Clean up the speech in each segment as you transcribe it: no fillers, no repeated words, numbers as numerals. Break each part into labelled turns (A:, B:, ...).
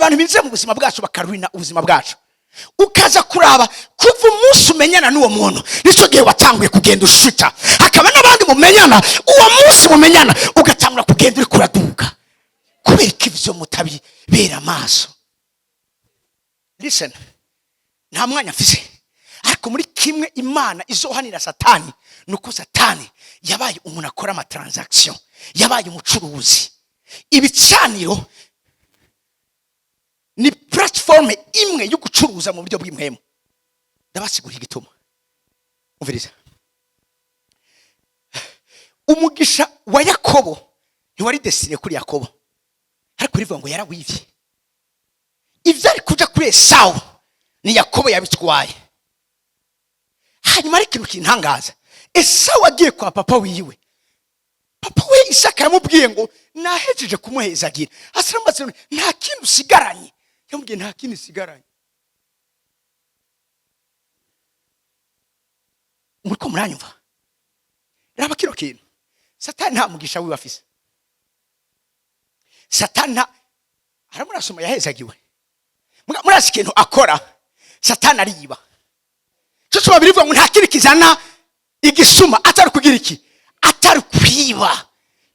A: Abantu binjiye mu buzima bwacu bakaruina ubuzima bwacu, ukaza kuraba kuva umunsi umenyana n'uwo muntu nicyo gihe watanguye kugenda ushuta. Hakaba n'abandi mumenyana, uwo munsi mumenyana ugatangura kugenda uri kuraduka. Kubera ko ibyo mutabibera amaso. Listen, nta mwanya mfise, ariko muri kimwe Imana izohanira Satani ni uko Satani yabaye umuntu akora ama transaction, yabaye umucuruzi. Ibicaniro ni platform imwe yo gucuruza mu buryo bw'impwemu. Ndabasigurira igituma. Umviriza, umugisha wa Yakobo ntiwari destiné kuri Yakobo, ariko rivuga ngo yarawivye. Ibyo ari kuja kuri Esawu ni Yakobo yabitwaye. Hanyuma ari ikintu kintangaza: Esawu agiye kwa papa wiwe, papa we Isaka yamubwiye ngo nahejeje kumuhezagira. Asiramubaza, "Nta kindi usigaranye?" Yamubwiye, "Nta kindi usigaranye." Muriko muranyumva? Raba kino kintu: Satani nta mugisha wiwe afise. Satani nta aramurasoma yahezagiwe. Murazi ikintu akora? Satani ariba. Cyo cyo birivuga ngo nta kindi kizana igisuma atari kugira iki? Atari kwiba,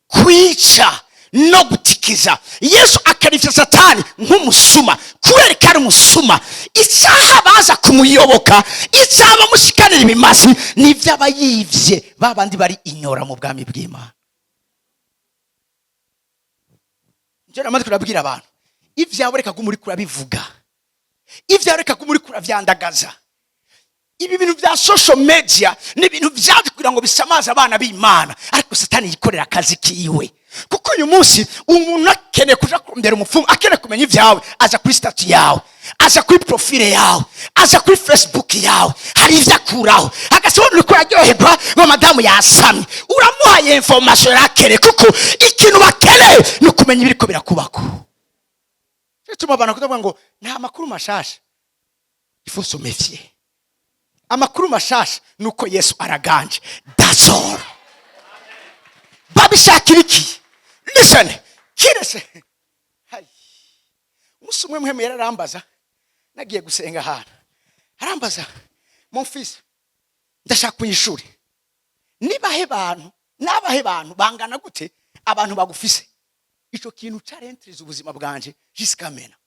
A: kwica no gutikiza. Yesu akarivya Satani nk'umusuma. Kubera ko ari umusuma, icyaha baza kumuyoboka, icyaha bamushikanira ibimazi nibyo aba yivye ba bandi bari inyora mu bwami bw'Imana. Njye namaze kurabwira abantu: ibyawe reka guma uriko urabivuga, ibyawe reka guma uriko uravyandagaza. Ibi bintu bya social media ni ibintu byaje kugira ngo bisamaze abana b'Imana, ariko Satani yikorera akazi kiwe. Kuko uyu munsi umuntu akeneye kuja kurondera umupfumu, akeneye kumenya ibyawe, aza kuri status yawe, aza kuri profile yawe, aza kuri Facebook yawe, hari ibyo akuraho, agasobona uriko uraryoherwa ngo madamu yasamye. Uramuhaye information yarakeneye, kuko ikintu bakeneye ni ukumenya ibiriko birakubako. Bituma abantu kudavuga ngo nta makuru mashasha. Il faut se méfier. Amakuru mashasha ni uko Yesu araganje, that's all. Babishakira iki? Listen, kirese. Hai. Umunsi umwe muhemu yararambaza, nagiye gusenga ahantu, arambaza: "Mon fils, ndashaka kunyishuri, nibahe bantu, nabahe bantu bangana gute abantu bagufise?" Ico kintu carentiriza ubuzima bwanje jusqu'à maintenant.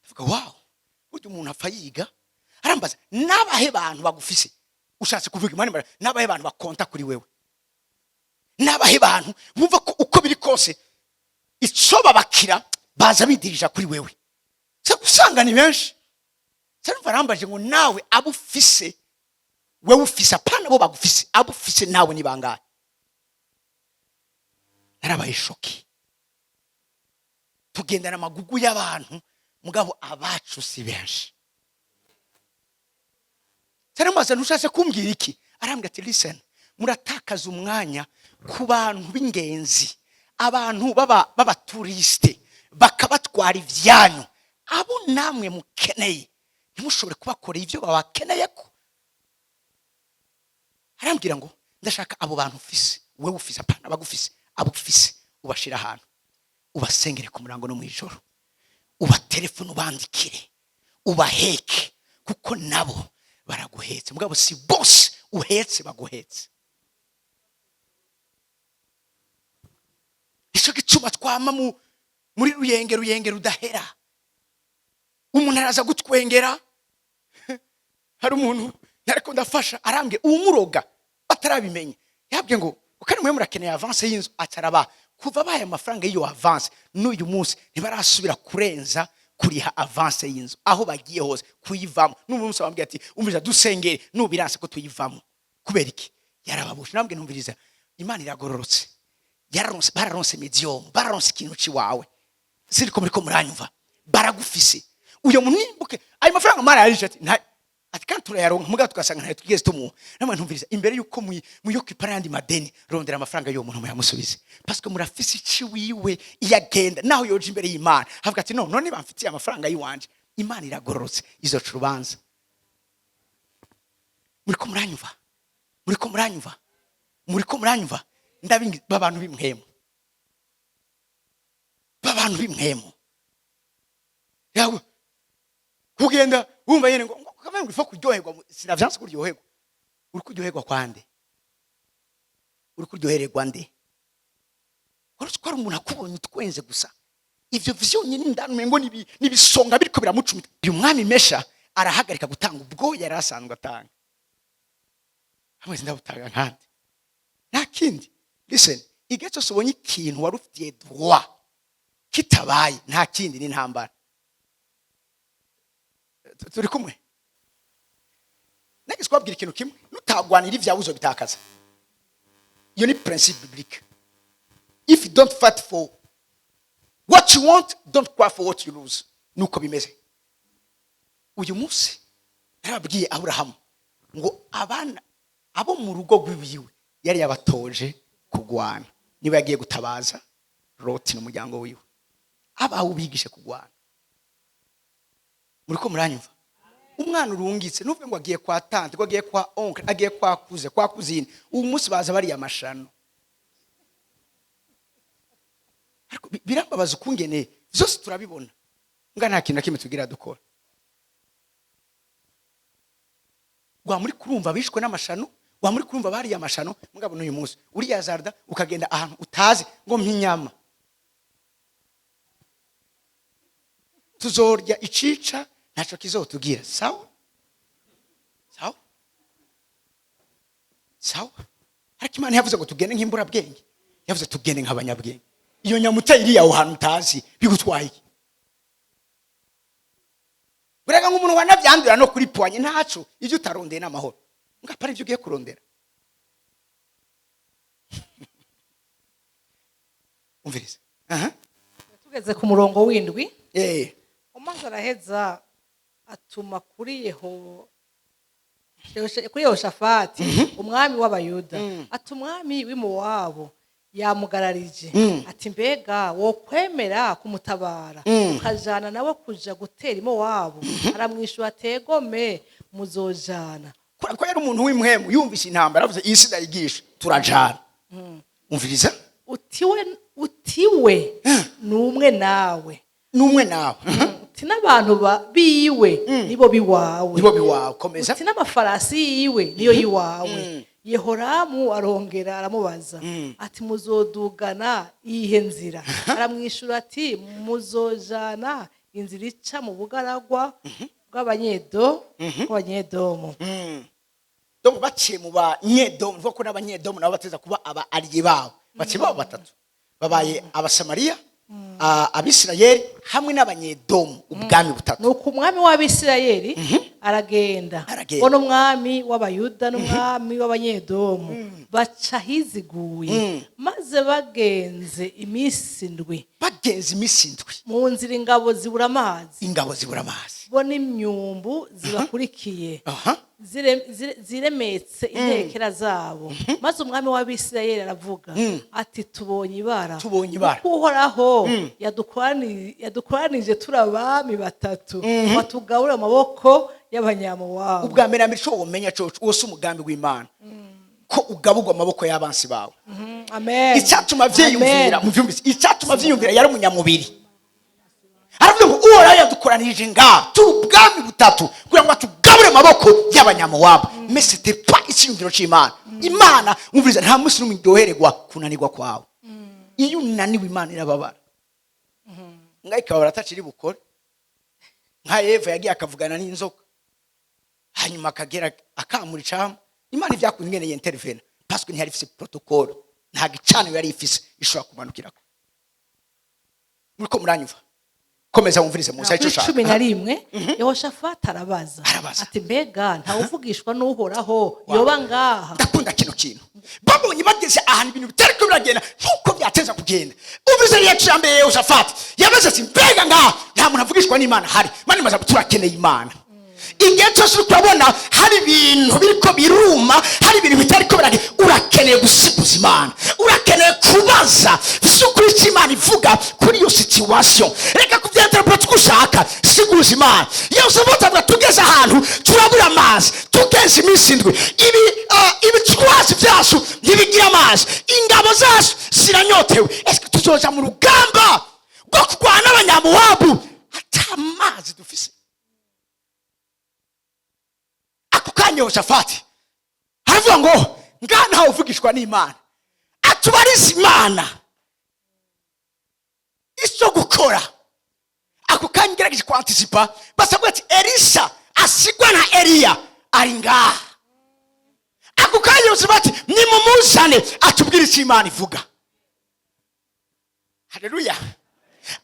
A: Ndavuga: "Wow, burya umuntu apfa yiga." Arambaza: "Nabahe bantu bagufise?" Ushatse kuvuga imana, nabahe bantu bakonta kuri wewe? Nabahe bantu bumva ko uko biri kose ico babakira baza bidirija kuri wewe? Se usanga ni benshi. Se numva arambaje ngo nawe abo ufise, wewe ufise, apana bo bagufise, abo ufise nawe ni bangahe? Narabaye choqué. Tugendana amagugu y'abantu, mugabo abacu si benshi. Cyane. "Ntushatse kumbwira iki?" Arambwira ati: "Listen, muratakaza umwanya ku bantu b'ingenzi, abantu b'aba touristes, bakabatwara ibyanyu. Abo namwe mukeneye ntimushobore kubakorera ibyo babakeneye." Ko arambwira ngo ndashaka abo bantu ufise, wewe ufise, apana abagufise, abo ufise, ubashira ahantu, ubasengere ku murango no mu ijoro, ubatelefone, ubandikire, ubaheke, kuko nabo baraguhetse. Mugabo si bose uhetse baguhetse. Nicyo gituma twama muri ruyenge ruyenge rudahera. Umuntu araza gutwengera. Hari umuntu ariko ndafasha, arambwira, uwumuroga batarabimenya, yabwiye ngo ukari mwe murakeneye avance y'inzu, ataraba kuva baye amafaranga y'iyo avance, n'uyu munsi ntibarasubira kurenza kuriha avance y'inzu. Aho bagiye hose kuyivamo, n'ubu munsi bambwiye ati: "Umviriza, dusengere, nubiranse ko tuyivamo." Kubera iki? Yarababusha. Nabwiye: "Ntumviriza, Imana iragororotse." Yararonse, bararonse medium, bararonse ikintu ciwawe. Siriko muriko muranyumva? Baragufise. Uyo munimbuke ayo mafaranga mara yarije, ati ati kandi turayaronka, mugabo tugasanga ntayo twigeze tumuha. Namwe ntumviriza, imbere yuko muyokipa n'ayandi madeni, rondera amafaranga y'uwo muntu muyamusubize, parce que murafise ici wiwe. Iyo agenda naho yoja imbere y'Imana avuga ati: "No none bamfitiye amafaranga y'iwanje." Imana iragororotse, izoca urubanza. Muriko muranyumva? Muriko muranyumva? Muriko muranyumva? Ndabingi babantu b'imwemu, babantu b'imwemu. Yawe kugenda wumva nyene ngo kama ngo ifa kuryoherwa, sinavyanse kuryoherwa. Uri kuryoherwa kwande? Uri kuryohererwa nde? Wari ko ari umuntu akubonye utwenze gusa, ivyo vyonyine indani umengo nibisonga biriko biramucumita. Uyu mwami Mesha arahagarika gutanga ubwo yari asanzwe atanga. Hamwe ndabutanga nkande, nta kindi. Listen, igihe cyose ubonye ikintu wari ufitiye droit kitabaye, nta kindi, ni intambara. Turi kumwe? Nageze kubabwira ikintu kimwe: nutagwanira ibyawe uzobitakaza. Iyo ni principe biblique. If you don't fight for what you want, don't cry for what you lose. Nuko bimeze. Uyu munsi narabwiye, Aburahamu ngo abana abo mu rugo rw'iwiwe yari yabatoje kugwana. Niba yagiye gutabaza Loti n'umuryango wiwe, abawe ubigishe kugwana. Muri ko muranyumva? Umwana urungitse, nuvuge ngo agiye kwa tante, ngo agiye kwa oncle, agiye kwa cousin, kwa cousine, uyu munsi baza bariya amashano. Ariko birambabaza ukungene vyose turabibona, nga nta kintu na kimwe tugira dukora. Wa muri kurumva bishwe n'amashano, wa muri kurumva bariya amashano. Mugabo n'uyu munsi uriya zarda ukagenda ahantu utazi ngo mpinyama, tuzorya icica, ntaco kizotugira. Sawa sawa sawa. Ariko Imana yavuze ngo tugende nk'imburabwenge, yavuze tugende nk'abanyabwenge. Iyo nyamuteye iriya aho hantu utazi bigutwaye iki? Burega nk'umuntu wanabyandura no kuri poignée, ntaco. Ibyo utarondeye n'amahoro, ngapara ibyo ugiye kurondera. Umvirize aha.
B: Tugeze ku murongo w'indwi. Umaze araheza atuma kuri Yehoshafati umwami w'Abayuda, ati: "Umwami w'Imowabu yamugararije, ati: mbega wokwemera kumutabara, ukajana nawe kuja gutera Imowabu?" Aramwishyura ati: "Egome, muzojana."
A: Kubera ko yari umuntu w'impwemu, yumvise intambara aravuze: "Iyi si ndayigisha, turajana." Umviriza.
B: Utiwe ni umwe nawe.
A: N'umwe nawe.
B: Uti n'abantu biwe nibo biwawe.
A: Nibo biwawe. Komeza.
B: Uti n'amafarasi yiwe niyo yiwawe. Yehoramu arongera aramubaza ati: "Muzodugana iyihe nzira?" Aramwishyura ati: "Muzojana inzira ica mu bugaragwa bw'Abanyedomu."
A: Donc baciye mu Banyedomu, nuvuga ko n'Abanyedomu nabo bateza kuba aba alliés babo. Baciye babo batatu babaye Abasamariya, Abisirayeli hamwe n'Abanyedomu, ubwami butatu.
B: Nuko umwami w'Abisirayeli aragenda.
A: Aragenda.
B: Bo n'umwami w'Abayuda n'umwami w'Abanyedomu baca ahiziguye, maze bagenze iminsi 7.
A: Bagenze iminsi 7.
B: Mu nzira ingabo zibura amazi.
A: Ingabo zibura amazi.
B: Bo n'imyumbu zibakurikiye ziremetse intekera zabo. Maze umwami w'Abisirayeli aravuga ati: "Tubonye ibara."
A: Tubonye ibara.
B: Kuko Uhoraho yadukoranije turi abami batatu, batugabura amaboko y'Abanyamowabu.
A: Ubwa mbere na mbere, ico womenya coco, uwo si umugambi w'Imana ko ugaburwa amaboko y'abansi bawe.
B: Amen.
A: Icyatuma vyiyumvira,
B: Amen.
A: muvyumvise, icyatuma vyiyumvira, yari umunyamubiri. Aravuga ngo Uhoraho yadukoranirije ngaha turi ubwami butatu kugira ngo atugabure amaboko y'Abanyamowabu. Mais c'était pas icyiyumviro c'Imana. Imana, umviriza, nta munsi n'umwe iryohererwa kunanirwa kwawe. Iyo unaniwe, Imana irababara, ngaho ikababara ataciri bukore. Nka Eva yagiye akavugana n'inzoka, hanyuma akagera akamura icamwa, Imana ibyakunze ingene yintervena, parce que ntiyari ifise protocole, nta gicaniro yari ifise ishobora kumanukirako. Muriko muranyumva? Komeza wumvirize Musa ico
B: Kuri
A: ushaka.
B: 11, Yehoshafati arabaza
A: Arabaza.
B: ati: "Mbega ntawuvugishwa n'Uhoraho yoba ngaha?"
A: Ndakunda kino kintu. Babonye bageze ahantu ibintu bitariko biragenda nkuko byateza kugenda, umvirize reaction ya mbere ya Yehoshafati. Yabaze ati: "Mbega ngaha nta muntu avugishwa n'Imana hari?" Mani maze turakeneye Imana. Igihe cyose uri kurabona hari ibintu biriko biruma, hari ibintu bitariko biragenda, urakeneye gusiguza Imana, urakeneye kubaza vy'ukuri icyo Imana ivuga kuri iyo situation. Reka kuvyinterpreta uko ushaka, siguza Imana. Yehoshafati avuga: "Tugeze ahantu turabura amazi, tugenze iminsi 7, ibi ibicwasi byacu ntibigira amazi, ingabo zacu ziranyotewe. Ese tuzoja mu rugamba rwo kurwana n'Abanyamuwabu ata amazi?" Mazi dufise. Ako kanya Yehoshafati aravuga ngo ngaha ntawe uvugishwa n'Imana, atubarize Imana icyo gukora. Ako kanya ngerageje kwanticipa, basabwa ati: "Elisa asigwa na Eliya ari ngaha." Ako kanya Yehoshafati: "Nimumuzane atubwire icyo Imana ivuga." Haleluya!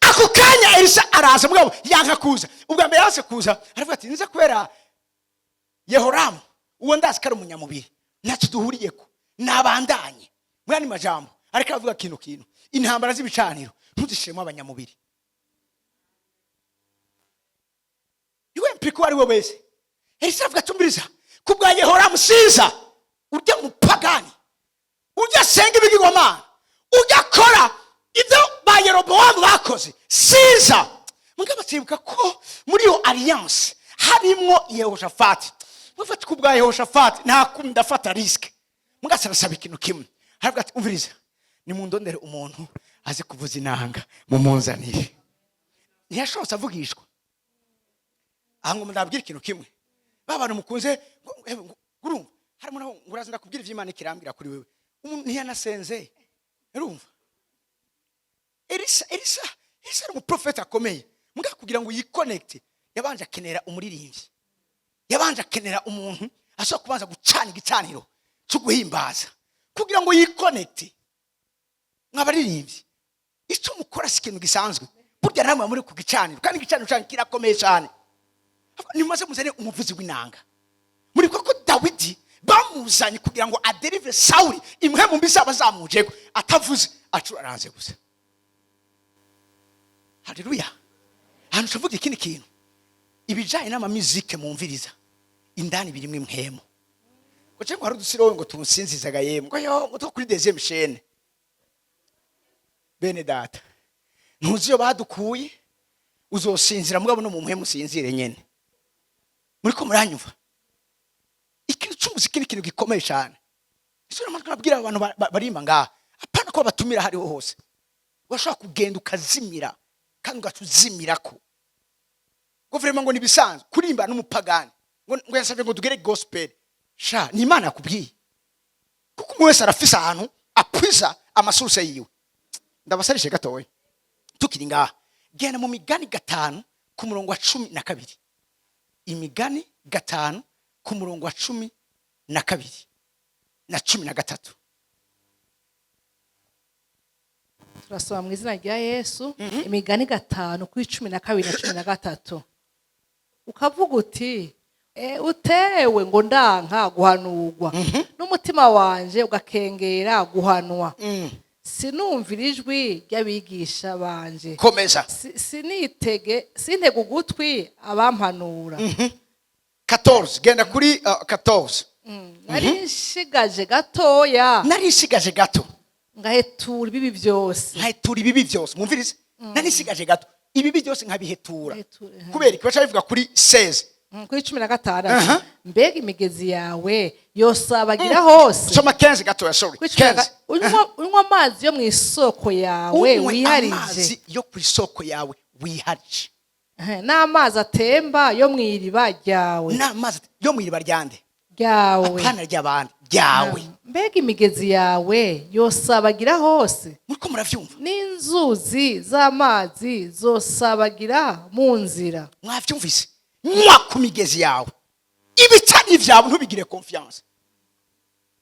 A: Ako kanya Elisa araza, mugabo yanka kuza. Ubwa mbere yanse kuza, aravuga ati: "Nza kubera Yehoramu, uwo ndazi ko ari umunyamubiri, ntacyo duhuriyeko, nabandanye." Muri andi majambo ariko aravuga kintu intambara z'ibicaniro ntuzishiremo abanyamubiri. Iwe mpika uwo ari we wese. Elisa aravuga ati: "Umviriza, ku bwa Yehoramu siza, ujya mupagani, ujya asenga ibigirwamana, ujya akora ibyo ba Yerobowamu bakoze, siza." Mugabo atibuka ko muri iyo alliance harimwo Yehoshafati. Mufate, ku bwa Yehoshafati nta kundi, ndafata risque. Mugabo arasaba ikintu kimwe, aravuga ati: "Umviriza, nimundondere umuntu azi kuvuza inanga, mumunzanire." Ntiyashobotse avugishwa aha. Ngo ndabwira ikintu kimwe, ba bantu mukunze urumva harimo naho ngo uraza ndakubwira iby'Imana ikirambwira kuri wewe, umuntu ntiyanasenze. Urumva Elisa ari umuprofeti akomeye, mugabo kugira ngo yiconnecte yabanje akenera umuririmbyi, yabanje akenera umuntu ashobora kubanza gucana igicaniro cyo guhimbaza kugira ngo yiconnecte. Mw'abaririmbyi, icyo mukora si ikintu gisanzwe. Burya namwe muri ku gicaniro, kandi igicaniro cyanyu kirakomeye cyane. Nimaze muzane umuvuzi w'inanga. Muri koko Dawidi bamuzanye kugira ngo adélivre Sawuli imwe mu mbi zaba zamujeko, atavuze, acuraranze gusa. Haleluya! Ahantu tuvuga ikindi kintu, ibijanye n'amamizike mumviriza, indani birimo impwemu. Ngo cyangwa hari udusiro ngo tumusinzizaga, yemwe, ngo yo ngo two kuri deuxième chaîne. Bene data, ntuzi iyo badukuye. Uzosinzira, mugabo no mu mpwemu usinzire nyene. Muri ko muranyumva? Ikintu cy'umuziki ni ikintu gikomeye cyane. Icyo namatwi nabwira abantu barimba ngaha, apana ko batumira hariho hose. Urashobora kugenda ukazimira, kandi ugaca uzimirako ngo vraiment ngo nibisanzwe kurimba n'umupagani, ngo yasabye ngo tugere gospel. Sha, ni Imana yakubwiye? Kuko umwe wese arafise ahantu apwiza amasource yiwe. Ndabasarishe gatoya tukiri ngaha. Genda mu Migani 5 ku murongo wa 12. Imigani 5 ku murongo wa 12 na 13.
B: Turasoma mu izina rya Yesu. Imigani 5 kuri 12 na 13. Ukavuga uti: "Utewe ngo ndanka guhanurwa, n'umutima wanje ugakengera guhanwa, sinumvira ijwi ry'abigisha banje."
A: Komeza.
B: Sinitege, sintege ugutwi abampanura.
A: 14, genda kuri 14.
B: Nari nshigaje gatoya,
A: Nari nsigaje gato,
B: ngahetura ibibi byose.
A: Nkahetura ibibi byose. Mwumvirize, nari nsigaje gato, ibibi byose nkabihetura.
B: Nkahetura,
A: Kubera iki baca bivuga kuri 16?
B: Kuri 16. Mbega imigezi yawe yosabagira hose?
A: Soma 15 gatoya, sorry.
B: Kuri cumi na
A: 15.
B: Unywa amazi yo mu isoko yawe
A: Unywe
B: wiharije,
A: amazi yo ku isoko yawe wiharije,
B: n'amazi atemba yo mu iriba ryawe.
A: N'amazi yo mu iriba ryande?
B: Ryawe.
A: Apana ry'abandi, ryawe.
B: Mbega imigezi yawe yosabagira hose,
A: Muriko muravyumva?
B: n'inzuzi z'amazi zosabagira mu nzira?
A: Mwavyumvise? Nywa ku migezi yawe, ibitari vyawe ntubigire confiance.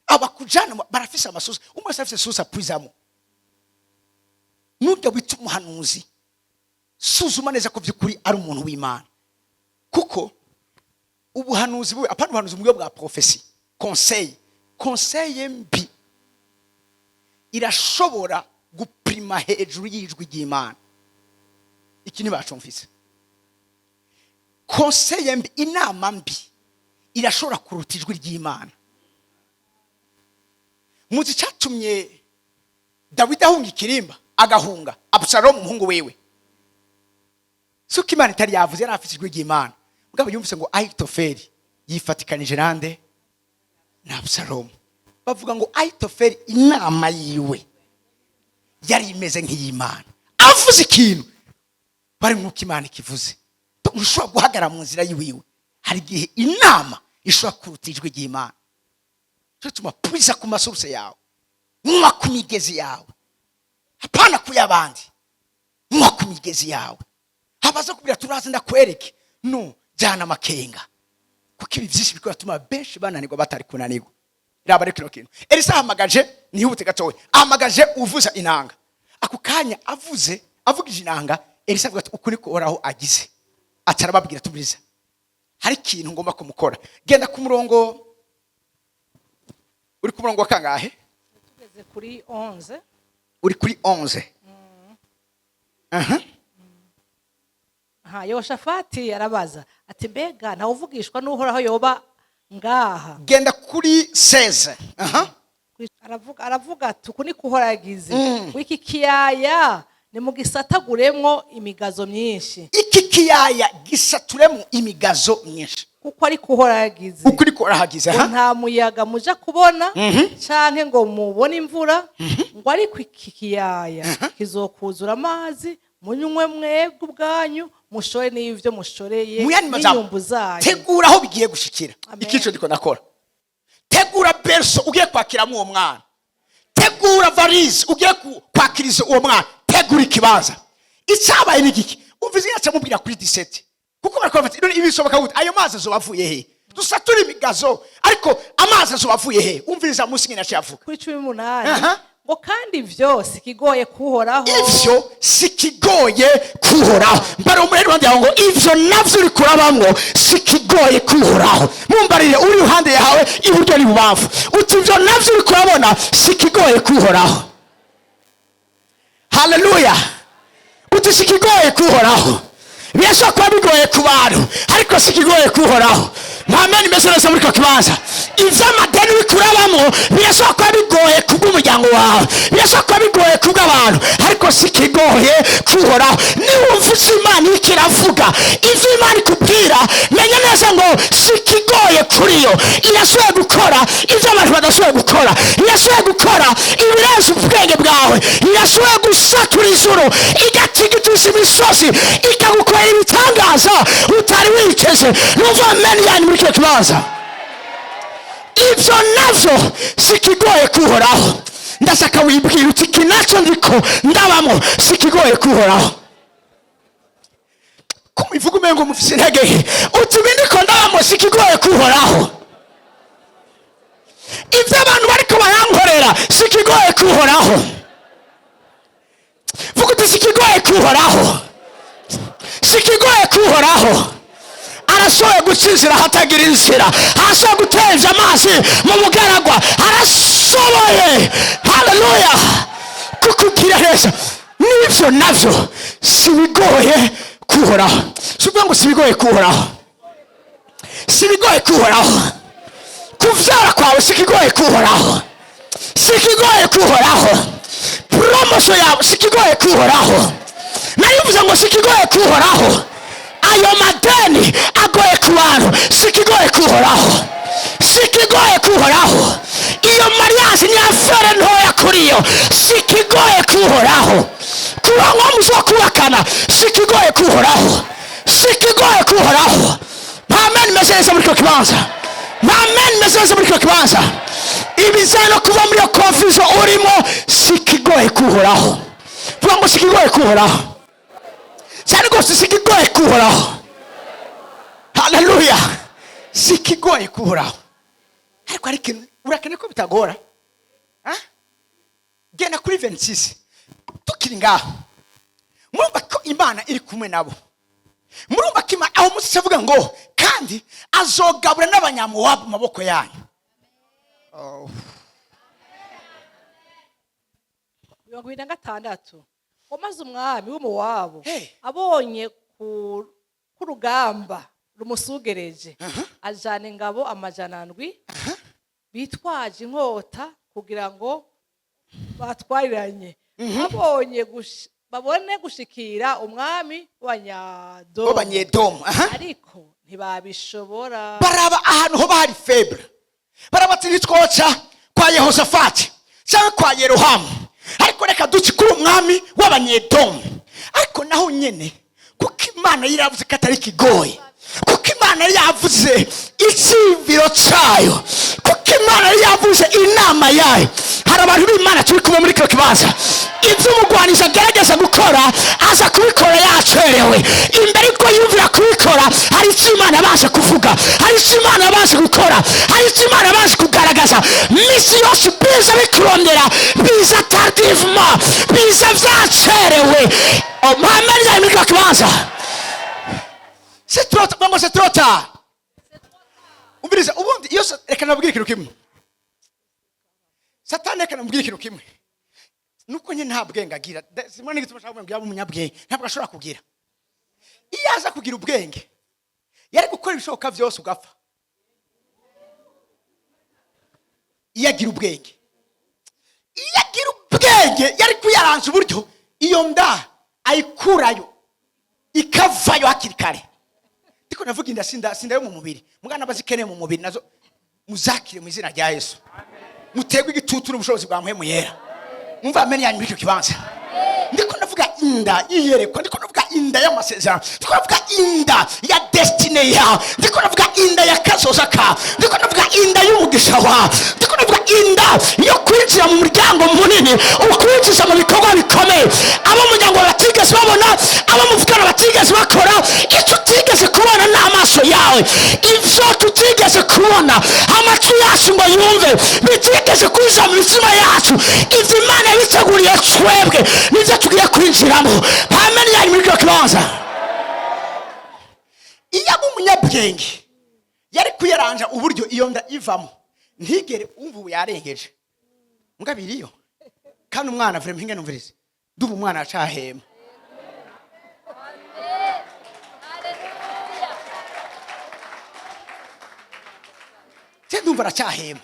A: Abakujana barafise amasource, umwe wese afise source apuizamo. Nubwo wita umuhanuzi, suzuma neza ko by'ukuri ari umuntu w'Imana, kuko ubuhanuzi bubi, apana ubuhanuzi mu buryo bwa prophétie, conseil mbi irashobora gupima hejuru y'ijwi ry'Imana. Iki ntibacumvise? Conseil mbi, inama mbi irashobora kuruta ijwi ry'Imana. Muzi icyatumye Dawidi ahunga ikirimba, agahunga Abusalomu umuhungu wiwe? Si uko Imana itari yavuze, yari afite ijwi ry'Imana. Mugabo yumvise ngo Ahitofeli yifatikanije nande? Na Abusalomu. Bavuga ngo Ahitofeli inama yiwe yari imeze nk'iy'Imana, avuze ikintu bari nk'uko Imana ikivuze. Ntushobora guhagarara mu nzira yiwiwe. Hari igihe inama ishobora kuruta ijwi ry'Imana. Cyo tuma puiza ku ma sources yawe, nywa ku migezi yawe, hapana ku y'abandi. Nywa ku migezi yawe. Habaza kubwira turaza ndakwereke no jyana amakenga, kuko ibi byinshi biriko biratuma benshi bananirwa batari kunanirwa. Raba rero kino kintu Elisa ahamagaje, nihute gatoya, ahamagaje uvuza inanga. Ako kanya avuze, avugije inanga, Elisa avuga ati: "Ukuri kuhoraho agize." Aca arababwira: "Tubiriza, hari ikintu ngomba kumukora." Genda ku murongo, uri ku murongo wa kangahe?
B: Tugeze kuri 11.
A: Uri kuri 11. Aha.
B: Aha, Yehoshafati arabaza ati: "Mbega ntawuvugishwa n'Uhoraho yoba ngaha?"
A: Genda kuri 16. Aha.
B: Aravuga ati: "Uku niko Uhoraho yagize, w'iki kiyaya nimugisataguremwo imigazo myinshi."
A: Iki kiyaya gisaturemo imigazo myinshi.
B: Kuko ariko Uhoraho yagize.
A: Ukuri ko arahagize.
B: Ngo
A: Aha.
B: nta muyaga muja kubona canke ngo mubone imvura, ngo ariko iki kiyaya kizokuzura amazi, munywe mwebwe ubwanyu, mushore n'ivyo mushoreye
A: Mu yandi majambo,
B: n'inyumbu zanyu.
A: Tegura aho bigiye gushikira.
B: Amen.
A: Ikico ndiko ndakora, tegura berceau ugiye kwakiramo uwo mwana, tegura valise ugiye kwakiriza uwo mwana, tegura ikibanza. Icyabaye ni giki? Umva izina camubwira kuri 17, kuko bariko bafata none ibi bishoboka gute? Ayo mazi azoba avuye he? Dusatura imigazo, ariko amazi azoba avuye he? Umviriza munsi nyine aciye avuga.
B: Kuri 18.
A: Aha.
B: Ngo kandi ivyo si kigoye kuhoraho.
A: Ivyo si kigoye kuhoraho. Mbara umureri iruhande yawe ngo: "Ivyo navyo uri kurabamwo si kigoye kuhoraho." Mumbarire uri iruhande yawe, iburyo n'ibubamfu, uti: "Ivyo navyo uri kurabona si kigoye kuhoraho." Haleluya! Uti: "Si kigoye kuhoraho." Birashobora kuba bigoye ku bantu, ariko si kigoye kuhoraho. Mwameni imeze neza muri ko kibanza. Ivy'amadeni uri kurabamwo birashobora kuba bigoye kubw'umuryango wawe, birashobora kuba bigoye kubw'abantu, ariko si kigoye kuhoraho. Niwumva icyo Imana iriko iravuga, ivyo Imana ikubwira, menya neza ngo si kigoye kuri yo. Irashoboye gukora ivyo abantu badashoboye gukora, irashoboye gukora ibirenze ubwenge bwawe, irashoboye gusatura ijuru, igatigitiza imisozi, ikagukorera ibitangaza utari witeze. Numva ameni yanyu muri kino kibanza. Ibyo navyo si kigoye kuhoraho. Ndashaka wibwira uti: "Iki nacyo ndiko ndabamo si kigoye kuhoraho." Ko mubivuga umengo mufise intege nke? Uti: "Ibi ndiko ndabamo si kigoye kuhoraho. Ibyo abantu bariko barankorera si kigoye kuhoraho." Vuga uti: "Si kigoye kuhoraho, si kigoye kuhoraho." Arashoboye guca inzira hatagira inzira, arashoboye guteza amazi mu bugaragwa, arashoboye, haleluya, kukubwira neza. N'ibyo navyo si bigoye kuhoraho. Si ukuvuga ngo si bigoye kuhoraho, si bigoye kuhoraho. Kuvyara kwawe si kigoye kuhoraho, si kigoye kuhoraho. Promotion yawe si kigoye kuhoraho. Narivuze ngo si kigoye kuhoraho. Ayo madeni agoye ku bantu, si kigoye kuhoraho, si kigoye kuhoraho. Iyo mariage ni affaire ntoya kuri yo, si kigoye kuhoraho. Kuba muzo kubakana si kigoye kuhoraho, si kigoye kuhoraho. Amen meze neza muri icyo kibanza. Amen meze neza muri icyo kibanza. Ibiza no kuva muri iyo confusion urimo si kigoye kuhoraho. Vuga ngo: "Si kigoye kuhoraho." Cyane rwose, si kigoye kuhoraho. Haleluya! Si kigoye kuhoraho. Ariko hari ikintu urakeneye ko bitagora. Ah? Genda kuri 26. Tukiri ngaho, murumva ko Imana iri kumwe nabo. Murumva ko Imana aho munsi avuga ngo: "Kandi azogabura n'Abanyamuwabu mu maboko yanyu." Oh.
B: 26, ngo maze umwami w'Umuwabu
A: Hey.
B: abonye ku rugamba rumusugereje, ajana ingabo 700 bitwaje inkota kugira ngo batwariranye, babonye babone gushikira umwami w'Abanyadomu.
A: W'Abanyedomu, aha.
B: Ariko ntibabishobora.
A: Baraba ahantu hoba hari faible, baraba ati: "Ntitwoca kwa Yehoshafati cyangwa kwa Yerohamu, ariko reka duce kuri umwami w'Abanyedomu." Ariko naho nyene Kuko Imana yari yavuze ko atari ikigoye, kuko Imana yari yavuze icyiyumviro cyayo, kuko Imana yari yavuze inama yayo. Hari abantu b'Imana turi kumwe muri kino kibanza? Ibyo umugwanizi agerageza gukora, aza kubikora yacerewe. Imbere yuko yumvira kubikora, hari icyo Imana yabasha kuvuga, hari icyo Imana yabasha gukora, hari icyo Imana yabasha kugaragaza. Minsi yose biza bikurondera, biza tardivement, biza byacerewe. Muhammed yari muri kino kibanza. C'est trop tard, ngo c'est trop tard. Umviriza, ubundi iyo reka nabwire ikintu kimwe. Satani, reka namubwire ikintu kimwe, nuko nyine nta bwenge agira. Simwe n'igituma ashaka kugira ngo yabe umunyabwenge, ntabwo ashobora kugira. Iyo aza kugira ubwenge, yari gukora ibishoboka byose ugapfa. Iyo agira ubwenge, iyo agira ubwenge, yari kuyaranza uburyo iyo nda ayikurayo, ikavayo hakiri kare. Ndiko navuga inda, sinda yo mu mubiri. Mugana abazikeneye mu mubiri nazo muzakire mu izina rya Yesu, mutegwe igitutu n'ubushobozi bwa Mpwemu Yera. Mwumva amen yanyu muri icyo kibanza? Ndiko ndavuga inda yiyerekwa, ndiko ndavuga inda y'amasezerano, ndiko ndavuga inda ya destinée yawe, ndiko ndavuga inda ya kazoza kawe, ndiko ndavuga inda y'umugisha wawe, ndiko ndavuga inda yo kwinjira mu muryango munini ukwinjiza mu bikorwa bikomeye abo muryango batigeze babona, abo muvugana batigeze bakora, icyo utigeze kubona n'amaso yawe, ibyo tutigeze kubona amatwi yacu ngo yumve, bitigeze kwinjira mu mitima yacu, ibyo Imana yabiteguriye twebwe, nibyo tugiye kwinjiramo. Amen yanyu muri kino kibanza? Iyo aba umunyabwenge, yari kuyaranja uburyo iyo nda ivamo, ntigere umva. Ubu yarengeje ngabiriyo, kandi umwana vraiment, hinge numvirize, ndumva umwana acahema.
C: Haleluya.
A: Se ndumva aracyahema.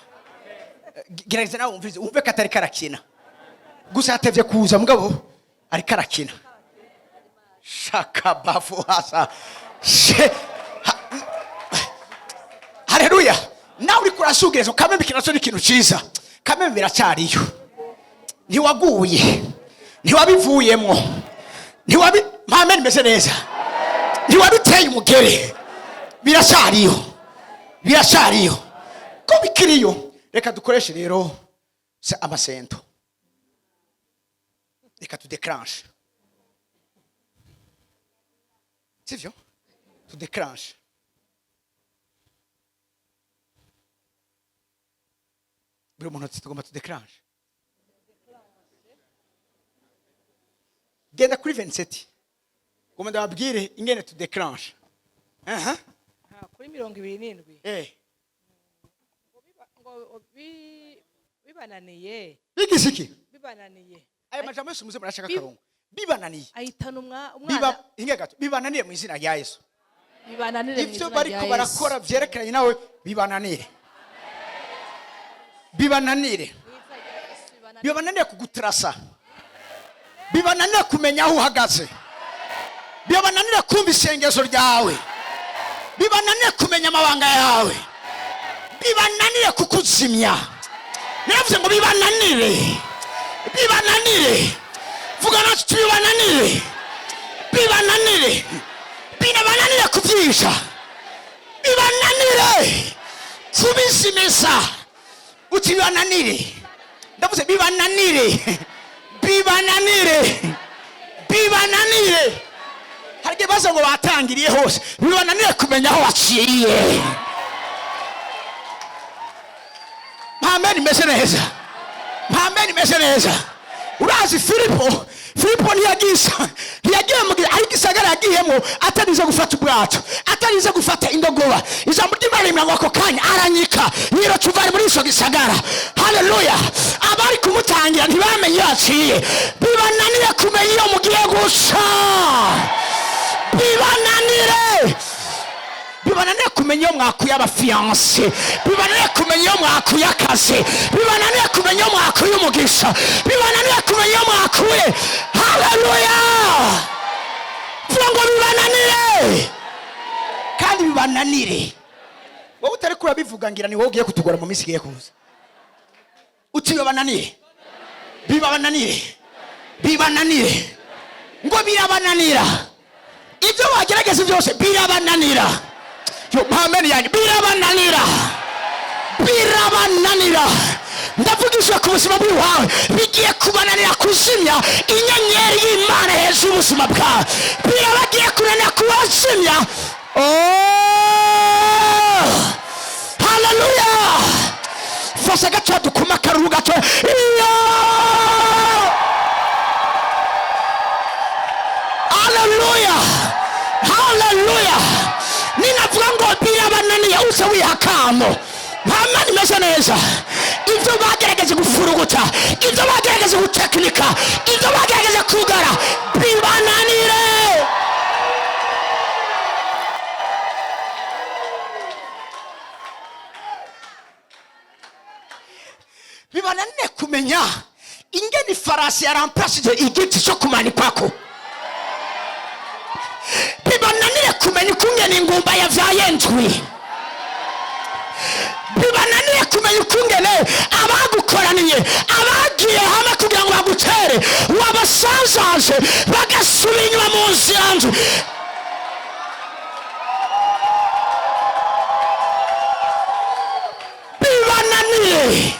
A: Gerageza nawe wumvirize, wumve ko atari karakina gusa, yatevye kuza, mugabo ariko arakina. Shakabafu hasa haleluya. Nawe uriko urasugereza kameme, kinaco ni ikintu ciza. Kameme biracyariyo, ntiwaguye, ntiwabivuyemwo, ntiwabi mpame nimeze neza, ntiwabiteye umugere, biracyariyo, biracyariyo. Ko bikiriyo, reka dukoreshe rero se amasento, reka tudéclenche, sivyo? Tudéclenche. Buri muntu ati: "Tugomba tudéclenche." Genda kuri 27, ngomba ndababwire ingene tudéclenche. Aha.
B: Aha, kuri 27. Ngo bibananiye.
A: Bigize iki?
B: Bibananiye.
A: Aya majambo yose muze murashaka akarongo. Bibananiye.
B: Ahitana
A: Biba
B: umwana.
A: Hinge gato. Bibananiye mu izina rya Yesu.
B: Bibananire mu
A: Ibyo
B: izina
A: bariko
B: rya Yesu.
A: barakora vyerekeranye nawe bibananire, bibananire.
B: Mu izina rya Yesu, bibananire.
A: Bibananire kugutrasa, bibananire kumenya aho uhagaze, bibananire kumva isengesho ryawe, bibananire kumenya amabanga yawe, bibananire kukuzimya. Naravuze ngo bibananire, bibananire. Vuga natwe: bibananire, bibananire, binabananire kubyisha, bibananire kubizimiza. Uti bibananire. Ndavuze bibananire, bibananire, bibananire. Hari igihe baza ngo batangiriye hose, bibananire kumenya aho waciye. Mpameni imeze neza, mpameni imeze neza. Urazi Filipo? Filipo ntiyagisa, ntiyagiye mu ariko isagara yagiyemo atarize gufata ubwato, atarize gufata indogoba. Ijambo ry'Imana rimwe ngo ako kanya aranyika yiroca uva muri ico gisagara. Haleluya! Abari kumutangira ntibamenye iyo yaciye. Bibananire kumenya iyo mugiye guca, bibananire, bibananire kumenya iyo mwakuye abafiancé, bibananire kumenya iyo mwakuye akazi, bibananire kumenya iyo mwakuye umugisha, bibananire kumenya iyo mwakuye. Haleluya! Vuga ngo bibananire, kandi bibananire. Wowe utari kurabivuga, ngira ni wowe ugiye kutugora mu minsi igiye kuza. Uti bibananire, bibananire, bibananire. Ngo birabananira. Ibyo bagerageza byose birabananira. Yo, amen yanyu. Birabananira, birabananira. Ndavugishije ku buzima bw'iwawe, bigiye kubananira kuzimya inyenyeri y'Imana hejuru y'ubuzima bwawe. Birabagiye kunanira kubazimya. Oh! Haleluya! Fasha gato, dukoma akaruru gato. Iyo, haleluya, haleluya! Ninavuga ngo birabananiye, uze wiha akamo. Nta Mana imeze neza. Ibyo bagerageje gufuruguta, ibyo bagerageje gutekinika, ibyo bagerageje kugara, bibananire. Bibananire kumenya ingene ifarasi yaramplashije igiti cyo kumanikwako. Bibananire kumenya ukungene ingumba yavyaye ndwi. Bibananire kumenya ukungene abagukoraniye, abagiye hamwe kugira ngo bagutere, wabasanzaje bagasubira inyuma mu nzira nzu. Bibananire,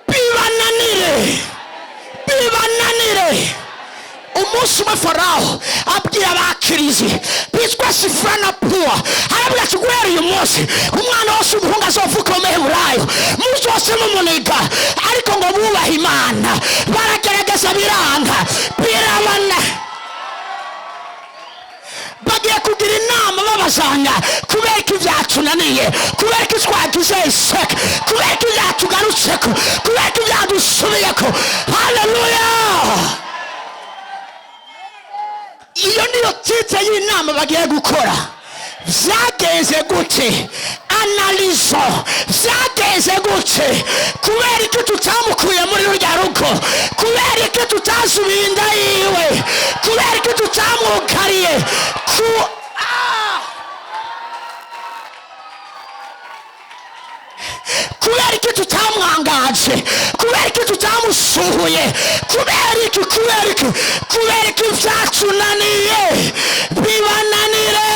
A: bibananire, bibananire. Umunsi umwe Farawo abwira abakirizi bitwa Sifura na Puwa, arabwira ati: "Guhera uyu munsi, umwana wose umuhungu azovuka mu Meheburayo muzose mumuniga." Ariko ngo bubahe Imana, baragerageza biranga, birabana. Bagiye kugira inama babazanya: kubera ko ibyatunaniye, kubera ko twagize iseka, kubera ko ibyatugarutseko, kubera ko ibyadusubiyeko. Haleluya! Iyo niyo titre y'inama bagiye gukora: byagenze gute? Analyse: byagenze gute? Kubera iki tutamukuye muri rurya rugo? Kubera iki tutasubiye inda yiwe? Kubera iki tutamwukariye ku? Ah! Kubera iki tutamwangaje? Kubera iki tutamusuhuye? Kubera iki? Kubera iki? Kubera iki byatunaniye? Bibananire.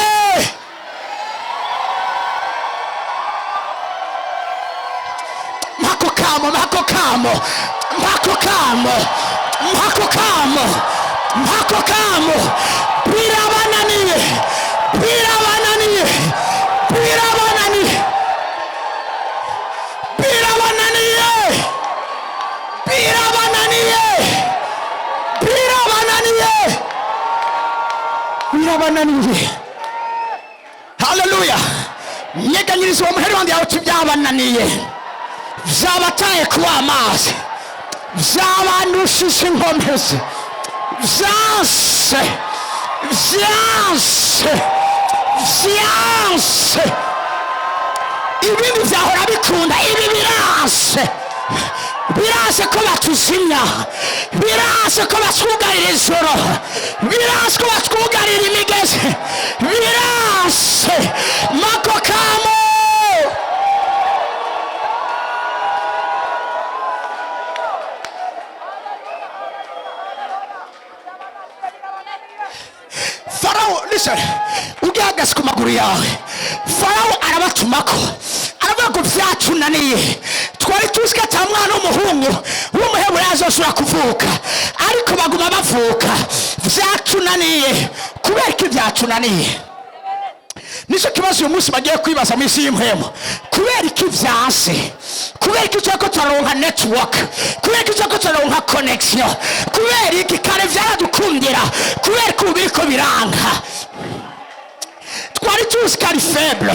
A: Mpako kamo, mpako kamo, mpako kamo, mpako kamo, mpako kamo. Birabananiye, birabananiye, birabananiye, birabananiye, birabananiye, birabananiye, birabananiye. Haleluya! Nyeganyiriza uwo muheri wandi yawe uti: "Byabananiye, byabataye kuba amazi, byabandushije inkomezi, byanse, byanse, byanse. Ibindi byahora bikunda, ibi biranse. Biranse ko batuzimya, biranse ko batwugarira ijoro, biranse ko batwugarira imigezi, biranse." Mako kamo. Farawo, listen, ugihagaze ku maguru yawe, Farawo arabatumako, aravuga ngo: "Byatunaniye. Twari tuzi ko ata mwana w'umuhungu w'Umuheburayo azoshobora kuvuka, ariko baguma bavuka. Byatunaniye. Kubera ko byatunaniye?" Nicyo kibazo uyu munsi bagiye kwibaza mu isi y'impwemu: kubera iki byanse? Kubera iki turiko turaronka network? Kubera iki turiko turaronka connection? Kubera iki kare vyaradukundira? Kubera ko ubu biriko biranka? Twari tuzi ko ari faible,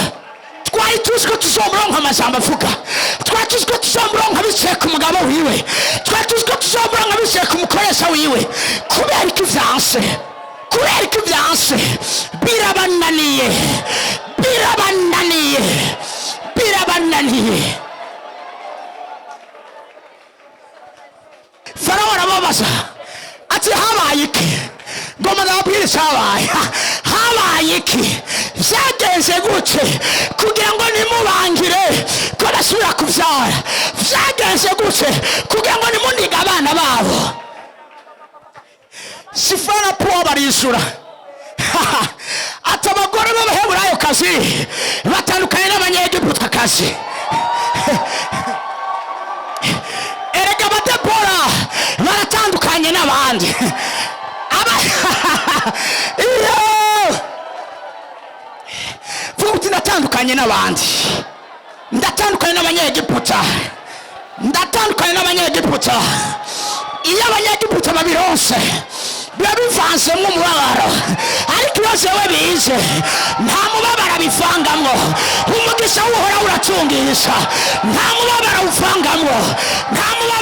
A: twari tuzi ko tuzomuronka amajambo avuga, twari tuzi ko tuzomuronka biciye ku mugabo wiwe, twari tuzi ko tuzomuronka biciye ku mukoresha wiwe. Kubera iki vyanse? Kubera iki vyanse? Birabananiye, birabananiye, birabananiye. Farawo arababaza ati: "Habaye iki?" Ngoma ndababwira icyabaye. Habaye iki? Byagenze gute kugira ngo nimubangire ko basubira kubyara? Byagenze gute kugira ngo nimunige abana babo? Sifura na Puwa barishura. Ati abagore b'Abaheburayokazi batandukanye n'Abanyegiputakazi. Erega Abadebora baratandukanye n'abandi. Iyo vuga uti: "Ndatandukanye n'abandi, ndatandukanye n'Abanyegiputa, ndatandukanye n'Abanyegiputa." Iyo Abanyegiputa babironse biba bivanzemwo umubabaro, ariko iyo jewe bize nta mubabaro bivangamwo. Umugisha w'Uhoraho uratungisha, nta mubabaro uvangamwo, nta mubabaro.